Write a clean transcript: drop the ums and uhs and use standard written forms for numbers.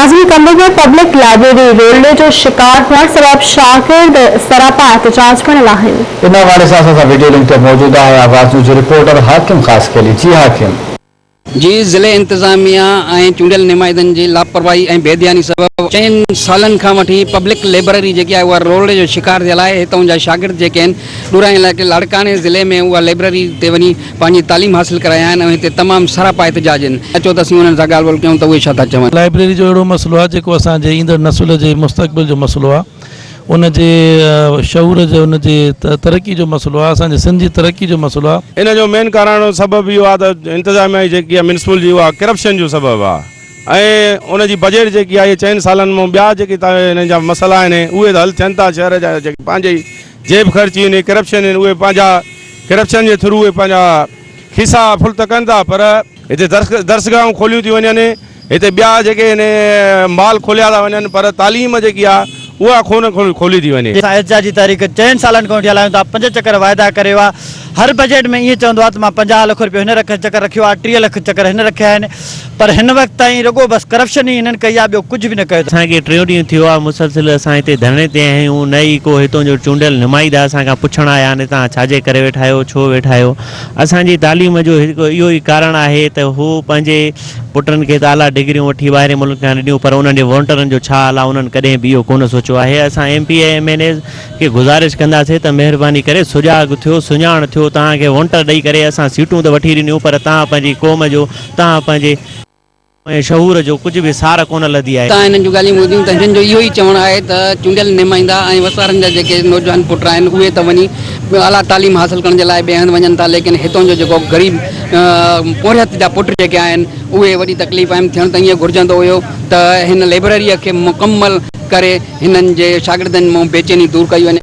ناظرين ڪمبل ۾ public library رولڙي جو شڪار هئڻ سبب شاگرد سراپا احتجاج بڻيل آهن. ان حوالي سان اسان سان وڊيو لنڪ تي موجود آهي آواز نيوز جو رپورٽر حاڪم خاصخيلي جي حاڪم. جي ضلعي انتظاميا ۽ چونڊيل نمائندن جي لاپرواهي ۽ بيڌياني سبب چئن سالن کان وٺي پبلڪ لئبرري جيڪي آهي اها رولڙي جو شڪار ٿيل آهي هتان جا شاگرد جيڪي آهن ڏورانهين علائقي لاڙڪاڻي ضلعي ۾ اها لئبرري تي وڃي پنهنجي تعليم حاصل ڪرايا آهن ۽ هتي تمام سراپا احتجاج آهن. اچو ته اسين انهن سان ڳالهه ٻولهه ڪيون ته اهي ڇا ٿا چون. لائبريري جو اهڙو مسئلو آهي جيڪو اسان جي ايندڙ نسل جي مستقبل جو مسئلو آهي ان جي شعور جو ان جي ترقي جو مسئلو آهي اسان جي سنڌ جي ترقي جو مسئلو آهي. ان جو مين ڪارڻ سبب اهو آهي ته انتظاميا جي جيڪي آهي ميونسپل جي اها ڪرپشن جو سبب آهي ۽ ان جي بجيٽ جيڪي آهي چئن سالن مان ٻيا جيڪي انهن جا مسئلا آهن اهي ته حل ٿين ٿا شهر جا جيڪي پنهنجي ئي جيب خرچي آهن ڪرپشن آهن اهي پنهنجا ڪرپشن جي ٿرو اهي پنهنجا کيسا فل ته ڪن ٿا پر هتي درسگاهون کوليون ٿيون وڃن هتي ٻيا جيڪي آهن مال کوليا ٿا وڃن پر تعليم جيڪي آهي اها ڪونه کولي ٿي وڃي. اسان احتجاجي تحريڪ چئن سالن کان وٺي هلايون ٿا پنج چڪر واعدا ڪري ويو آهي هر بجيٽ ۾ ائين چوندو آهي ته مان 50 لک رپيو هن رک چڪر رکيو آهي 30 لک چڪر هن رکيا آهن پر هن وقت تائين رڳو بس ڪرپشن ئي هنن ڪئي آهي ٻيو ڪجهه به نه ڪيو اٿن. اسان کي ٽيون ڏينهن ٿيو آهي مسلسل اسان هتي ڌرڻي تي آهيون نه ئي ڪو هتون جو چونڊيل نمائيدا اسان کان پڇڻ آيا آهن توهان ڇاجي ڪري ويٺا آهيو ڇو ويٺا آهيو اسان جي تعليم جو هڪ اهو ئي ڪارڻ آهي ته هو پنهنجي پٽن کي ته اعليٰ ڊگريون وٺي ٻاهرين ملڪن کان ڏنيون پر انهن جي وونٽرن جو ڇا حال آهي انهن ڪڏهن به اهو ڪونه سوچيو آهي اسان M P A M N As کي گذارش ڪنداسين ته مهرباني ڪري سجاڳ ٿيو سڃاڻ ٿيو توهان کي وونٽر ڏئي ڪري اسان سيٽون ته وٺي ڏنيون پر توهان پنهنجي قوم جو توهان پنهنجي شعور جو ڪجهه به سار ڪونه لڌي آهي. تان هنن جون ڳالهيون ٻڌيون ته هنن جو اهو ئي چوڻ آهي ته چونڊيل نمائندا ۽ وسارن جا جيڪي نوجوان پٽ آهن اهي ته وڃي اعليٰ تعليم حاصل ڪرڻ جي لاء ٻئي هنڌ وڃن ٿا ليڪن هتان جو جيڪو غريب پورهيت جا پٽ جيڪي آهن اهي وڏي تڪليف آهن ٿيڻ ته ائين گهرجندو هيو ته هن لئبرريء کي مڪمل ڪري هنن جي شاگردن مان بيچيني دور ڪئي وڃي.